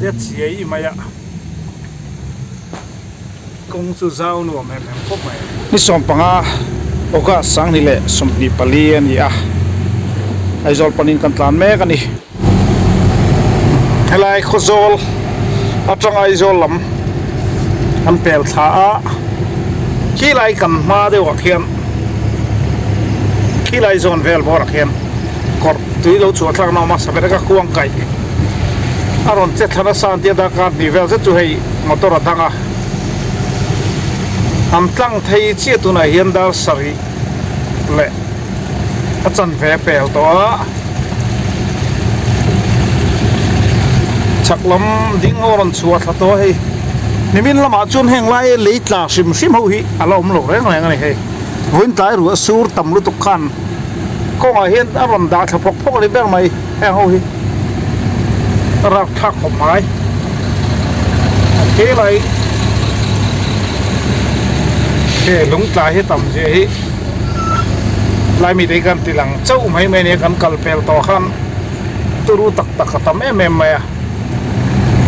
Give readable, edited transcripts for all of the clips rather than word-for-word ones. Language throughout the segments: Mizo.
De chiai mai a, kawng chu zau nuam em em khawp mai. Ni 15 August 2024 a ni a, Aizawl panin kan tlan mek a ni. Helai Khawzawl atang Aizawl lam an pel thla a, khilai kan hma deuhah khian khilai zawn vel bawrah khian kawrh tui lo chhuah thlakna a awm a, Sabereka kuang kaih a rawn che thla nasa an tia darkar hnih vel zet chu hei motor a dang a, an tlang thei chiah tunah hian dar sarih leh a chanve a pel tawh a, chhak lam ding ho a rawn chhuah thla tawh a hei nimin lamah chuan heng lai lei tla hrim hrim ho hi a la awm lo reng reng a ni hei vawiin tlai ruah sur tam lutuk khan kawngah hian a rawn dah thla phawk phawk a ni ber mai heng ho hi a rak thlak khawp mai helai he lung tla hi tam zia hi. Lai mite hi kan ti lang chauh mai mai a nia kan kal pel tawh khan turu tak tak a tam em em mai a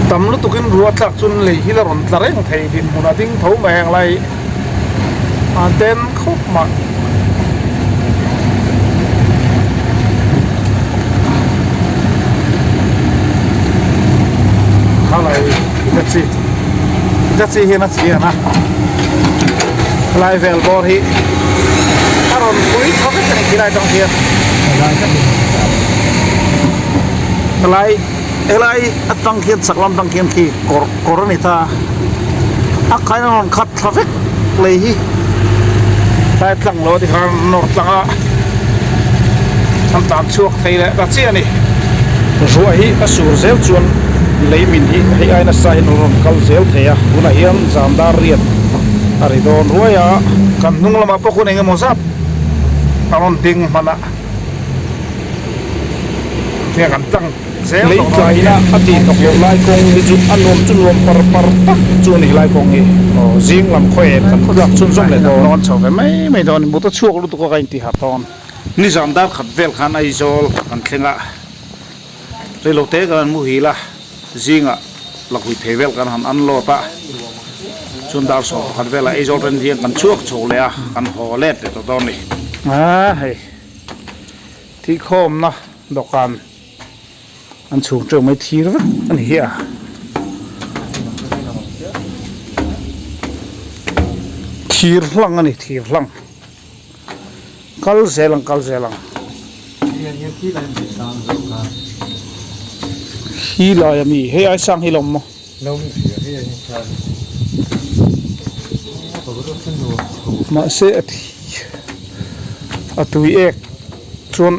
tam lutuk in ruah tlak chuan lei hi la rawn tla reng thei dinhmun a ding tho mai heng lai a den khawp mah. Khalai Hitachi Hitachi hian a chian a. Lai vel bawr hi a rawn pui tha vek a ni khilai atang hian helai helai atang khian chak lam atang khian khi kawr kawr a ni ta a khain a rawn khat thla vek lei hi tlai tlang lo a ti khan nawr tlang a an tlan chhuak thei leh ta chiah a ni ruah hi a sur zel chuan lei min hi hei ai nasa hian a rawn kal zel thei a tunah hian zan dar riat a ri dawn ruai a kan hnung lamah pawh khawn eng emaw zat a rawn ding hman a heng an tlang zel Lei tlaina a tih hnawk loh lai kawng hi chu a nuam chu nuam par par tak chu a ni lai kawng hi aw zing lam khawiah kan tlak chhunzawm leh dawn. Lawn chho ve mai mai dawn mut a chhuak lutuk a ka intih harh dawn. Nizam dar khat vel khan Aizawl kan thleng a reilote kan han muhil a zingah lakhui thei vel kan han unload a chuan dar 11 velah Aizawl ren hian kan chhuak chho leh a kan haw let leh tawh dawn a ni. A hei thihkhawmna dawhkan an chhung teuh mai thir vek a ni hi a. Thir hlang a ni thir hlang. Kal zel ang kal zel ang. Hi lai a mi hei ai sang hi lo maw. Mahse a thi a tui ek chuan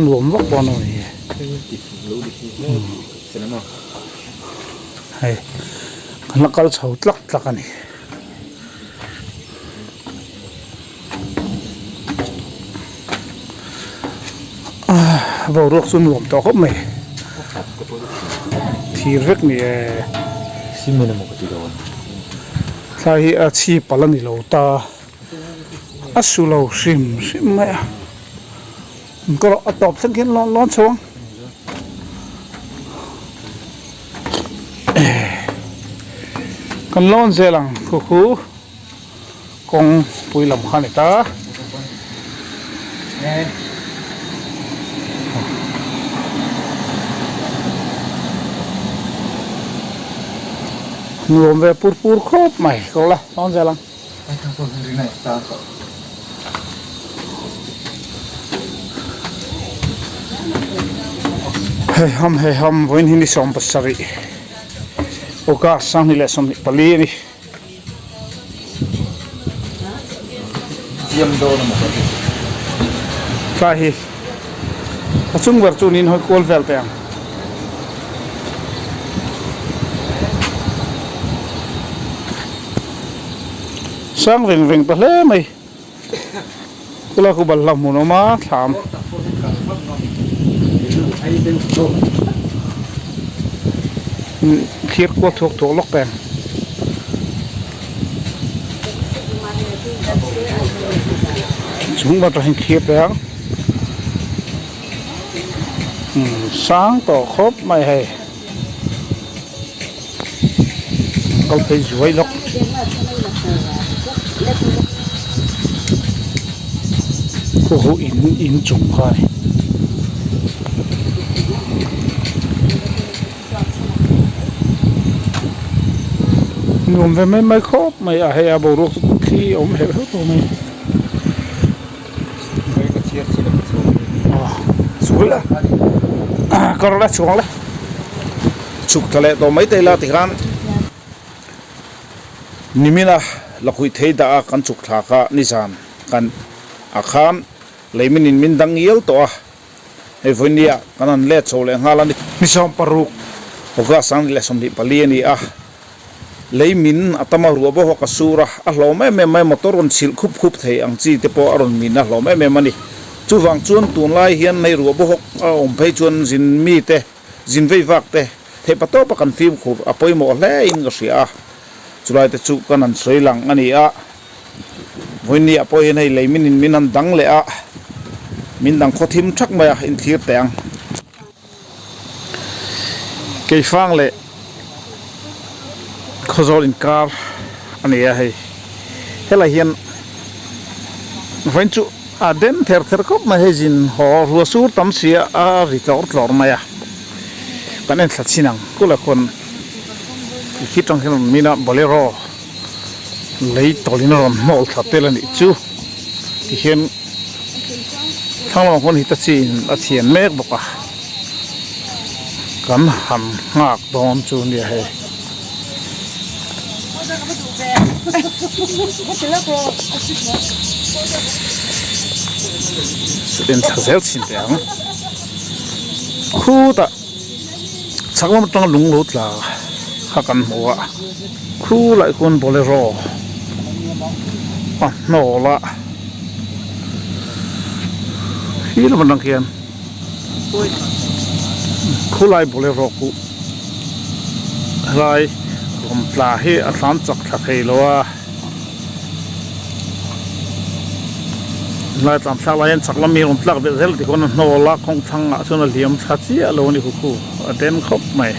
nuam vak dawn a ni. Hei kan la kal chho tlak tlak a ni. Boruak chu nuam tawh khawp mai thir vek ni e thlai hi a chhi palh a ni lo ta a su lo hrim hrim mai a ka rawh a tawp thleng khian lawn lawn chho ang. Kan lawn zel ang khu khu kawng pui lam kha a ni ta. Nuam ve pur pur khawp mai ko la lawn zel ang. Hei ham hei ham vawiin hi ni 17 August 2024 a ni. Tlai hi a chung ber chu niin hawi kual vel teh ang. Sang veng veng ta hle mai khulai khu balhla hmun a awm a thlam thir kual thuak thuak lawk peng chung atang hian thir peng sang tawh khawp mai hei. kal phei zuai lawk. Khu khu in in chung kha a ni. Nuam ve mai mai khawp mai a hei a boruak chu thli a awm heuh heuh tawh mai. Kawr la chhuang la chhuk tha leh tawh mai te ila tikhan nimina lakhuih thei dah a kan chhuk thla kha nizan kan ah khan leimin in min dang ngial tawh a hei vawinia kan han let chho leh nghal a ni. Ni 16 August ang ni leh 24 a ni a. Lei min a tam a, ruah bawk a sur a, a hlawm em em mai, motor rawn chhilh khup khup thei ang chi te pawh a rawn min a hlawm em em a ni. Chuvang chuan tunlai hian hei ruah bawk a awm phei chuan zin mi te, zin vei vak te theih pa tawpa kan fimkhur a pawimawh hle in ka hria a, chulai te chu kan han sawi lang a ni a. Vawinia pawh hian hei lei min in min han dang leh a, min dang khaw thim thak mai a, inthlir teh ang. Keifang leh Khawzawl inkar a ni a hei helai hian vawiin chu a den ther ther khawp mai hei zin haw rua sur tam si a a ri tlawr tlawr mai a kan en thla chhin ang kulh ah khawn khi tang hian rawn min a bolero lei tawlhin a rawn hnawl thla tel a nih chu tihian thlang lamah khawn hitachi in a thian mek bawk a kan han nghak dawn chu nia hei. En thla zel chhin teh ang khutah chhak lam atanga lung lo tla kha kan hmu a. Khu laih khawn bolero a hnawl a khi lam atang khian khulai bolero khu helai rawn tla hi a tlan chak thla thei lo a helai tlan thlak lai hian chak lam hi rawn tlak belh zel tikhawn a hnawl a kawng thlang ah chuan a liam thla chiah lo a ni khu a den khawp mai.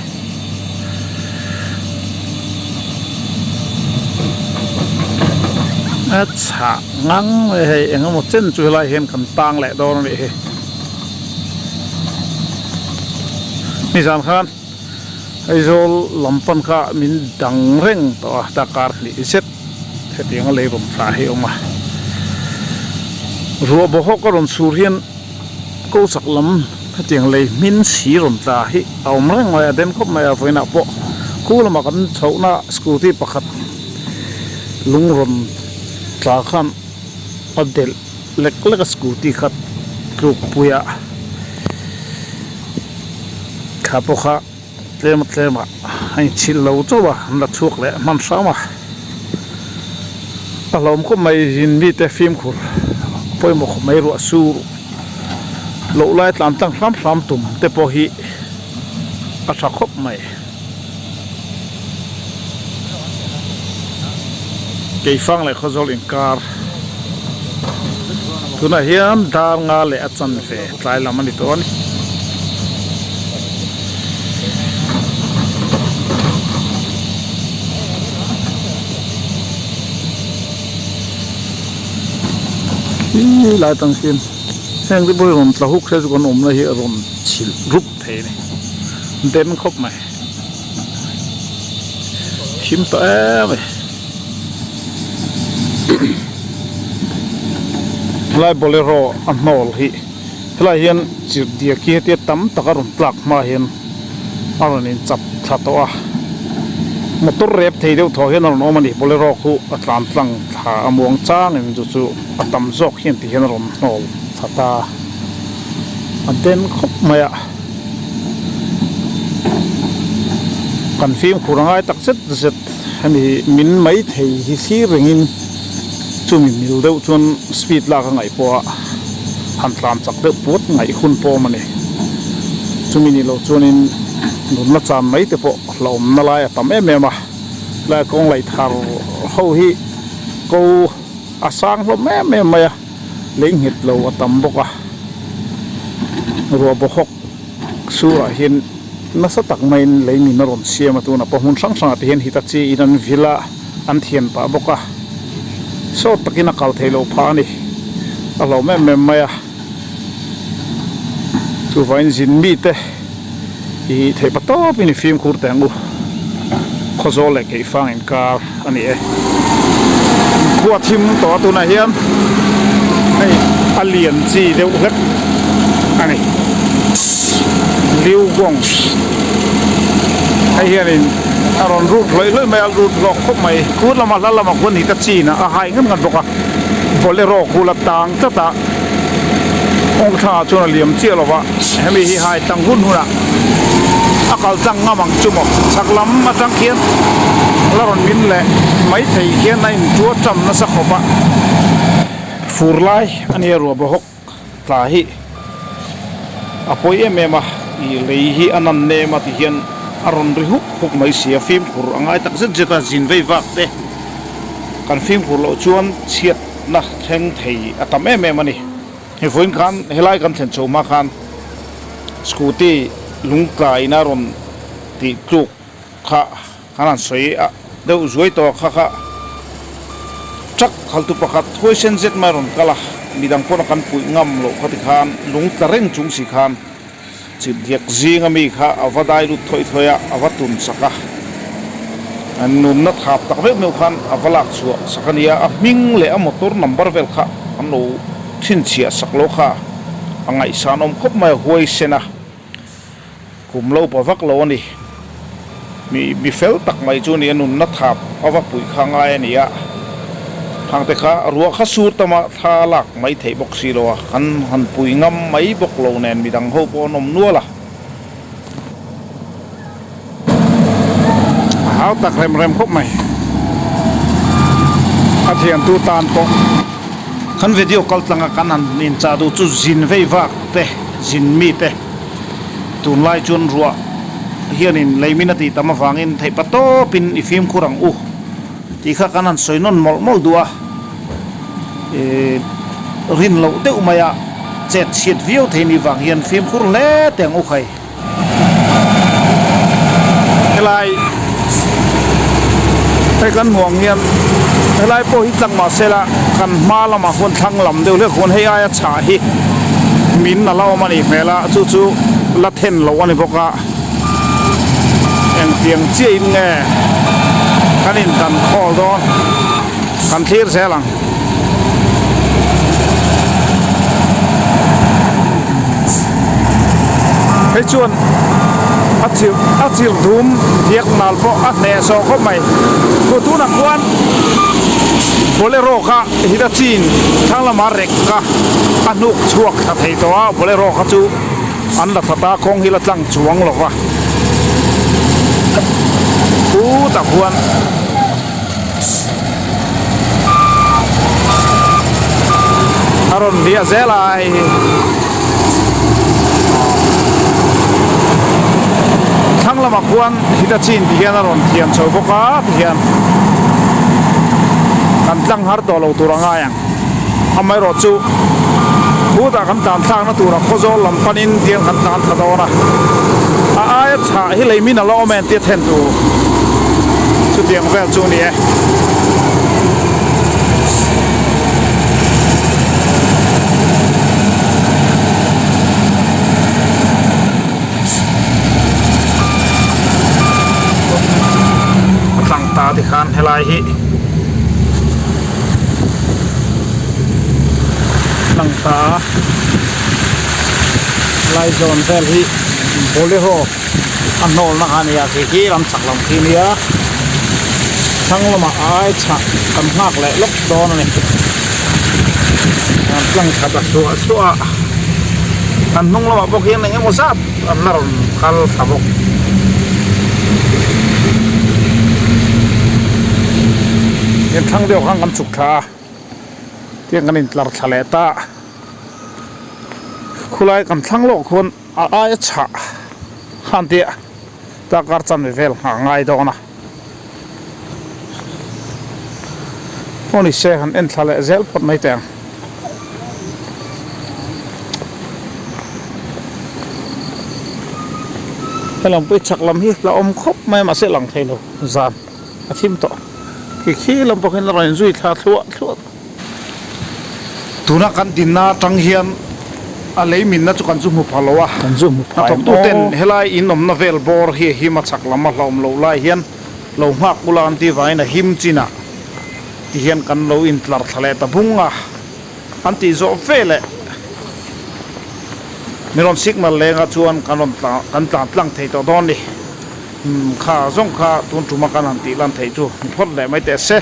A chhah ngang mai hei eng emaw chen chu helai hian kan tang leh dawn a nih hi nizan khan Aizawl lam pan kha min dang reng tawh a darkar hnih zet hetiang a lei rawn thlah hi a awm a ruah bawhawk a rawn chhur hian. Ko chak lam hetiang lei hmin si rawn tla hi a awm reng mai a den khawp mai a vawiinah pawh khu lamah kan chhohna scooty pakhat lung rawn tla khan a delh lek lek a scooty kha tlukpui a thla pawh kha tlem a tlem ah a inchhilh lo chauh a an la chhuak leh hman hram a a hlawm khawp mai zin mite fimkhur pawimawh khawp mai ruah sur loh lai tlan tlang hram hram tum te pawh hi a tha khawp mai keifang leh khawzawl inkar tunah hian dar nga leh a chanve tlai lam a ni tawh a ni. Khi lai tang khian heng te pawh hi rawn tla huk se chu kan awmna hi a rawn chhilh rup thei a ni den khawp mai thim tawh em a ni helai bolero a hnawl hi helai hian chirhdiak hi hetia tam tak a rawn tlak hma hian a rawn in chap thla tawh a motor rep thei deuh thaw hian a rawn awm a ni bolero khu a tlan tlang thla a muang changin chu chu a tam zawk hian ti hian a rawn hnawl thla ta a den khawp mai a kan fimkhur a ngai tak zet zet hemi min mai thei hi thlir rengin chumi mil deuh chuan speed lak a ngaih pawh a han tlan chak deuh puat ngaih hun pawh a awm a ni chumi ni loh chuanin nunna chan mai te pawh hlauhawmna lai a tam em em a helai kawng laih thar ho hi ko a sang hlawm em em mai a lei nghet lo a tam bawk a ruah bawhawk surah hian. Nasa tak maiin lei min a rawn siam a, tunah pawh hmun hrang hrangah te hian Hitachi in an vil a, an thian pah bawk a. Sawt takin a kal theih loh phah a ni. A hlauhawm em em mai a. Chuvangin zin mite hi theih pa tawpin i fimkhur teh ang u. Khawzawl leh Keifang inkar a ni e. Khua thim tawh a tunah hian hei a lian chi deuh hlek a ni. Liugong hei hianin a rawn rut hlawih hlawih mai a, rut hlawk khawp mai. Khur lama hla lamah khuan hita chin a hai ngat ngat bawk a, bolero khu la tang tlat a, kawng thlangah chuan a liam chiah lo va, hemi hi hai tang hun hunah a kal tlang ngam ang chu maw. Chhak lam atang khian la rawn min leh mai thei khian a intuar tam nasa khawp a, fur lai a nia ruah bawhawk. Tla hi a pawi em em a, ih lei hi a nan nem a ti hian a rawn ri huk huk mai si a, fimkhur a ngai tak zet zet a, zin vei vak te kan fimkhur loh chuan chhiatna thleng thei a tam em em a ni. Hei vawiin khan helai kan thlen chho hma khan scooty lungtlaiin a rawn tih tluk kha. Kan han sawi a deuh zuai tawh a kha kha truck khaltu pakhat huaisen zet mai a rawn kal a, midang pawn a kan puih ngam loh kha tikhan lung tla reng chung si khan chhipdiak zinga mi kha a va dai lut thawih thawih a, a va tun sak a, a nunna thap tak meuh meuh khan a va lak chhuah sak a nia, a hming leh a motor number vel kha an lo chhinchhiah sak lo kha a ngaihsan awm khawp mai a huaisen a. Kum lo pa vak lo a ni. Mi mi fel tak mai chu ni a nunna thap a va puih kha ngai a ni a. Thangte kha ruah kha sur tama thla lak mai theih bawk si lo a, kan han pui ngam mai bawk lo nen midang ho pawh an awm nual a. A hau tak rem rem khawp mai. A thiantu tan pawh. Kan video kal tlanga kan han inchah duh chu zin vei vak te, zin mi te. Tunlai chuan ruah hianin leimin a tih tam avangin theih pa tawpin i fimkhur ang u tih kha kan han sawi nawn mawlh mawlh duh a, ih rin loh deuh maia chet chhiat viau thei ni vang hian fimkhur hle teh ang u khai. Helai hei kan hmuh ang hian helai pawh hi tlang mahse la kan hma lamah khuan thlang lam deuh hlek khuan hei aia chhah hi min a la awm a nih hmel a chu chu la then loh a ni bawk a engtiang chiah in nge kan in dan khawl dawn kan thlir zel ang. Hei chuan a chirh a chirh dum diak nal pawh a hneh sawh khawp mai chu tunah khuan bolero kha Hitachi in thlang lama rek kha a hnuk chhuak thla thei tawh a bolero kha chu an la thla ta kawng hi la tlang chuang lo va khutah khuan. A rawn viah zel a hei hi thlang lamah khuan Hitachi tih hian a rawn thiam chho bawk a tihian kan tlang har tawh lo tur a ngai ang amaherawh chu khutah kan tlan thlakna tura khawzawl lam panin tiang kan tlan thla dawn a a aia chhah hi lei min a la awm em tia then tur chutiang vel chu a ni e. A tlang ta tikhan helai hi tlang ta a helai zawn vel hi bolero a hnawl na kha a ni a khi khi ram chak lam khi a nia thlang lamah a ai chhah kan nghak leh lawk dawn a ni an tlang khat a suah suah a an hnung lamah bawk hian eng emaw zat an la rawn kal thla bawk. Hian thlang deuh khan kan chhuk thla a tiang kan intlar thla leh ta khulai kan thlang lawk khuan a aia chhah khan tia tlangkar chanve vel nghah a ngai dawn a aw ni se han en thla leh zel phawt mai teh ang. Helam pawh hi chhak lam hi la awm khawp mai a mahse lang thei lo zan a thim tawh khi khi lam pawh khian a rawn inzui thla thluah thluah. Tuna kan dinna atang hian a lei minna chu kan zu hmu pha lo a, Kan zu hmu pha em hnathawktu ten helai in awmna vel bawr hi a him a chhak lam a hlauhawm loh lai hian lo nghak ula an tih vangin a him chinah ti hian kan lo intlar thla leh ta bung a. An tih zawh ve leh mi rawn signal lengah chuan kan rawn tla kan tlan tlang thei tawh dawn ni. Umm kha zawng kha tun tuma kan han tih lan theih chu ni phawt leh mai teh se.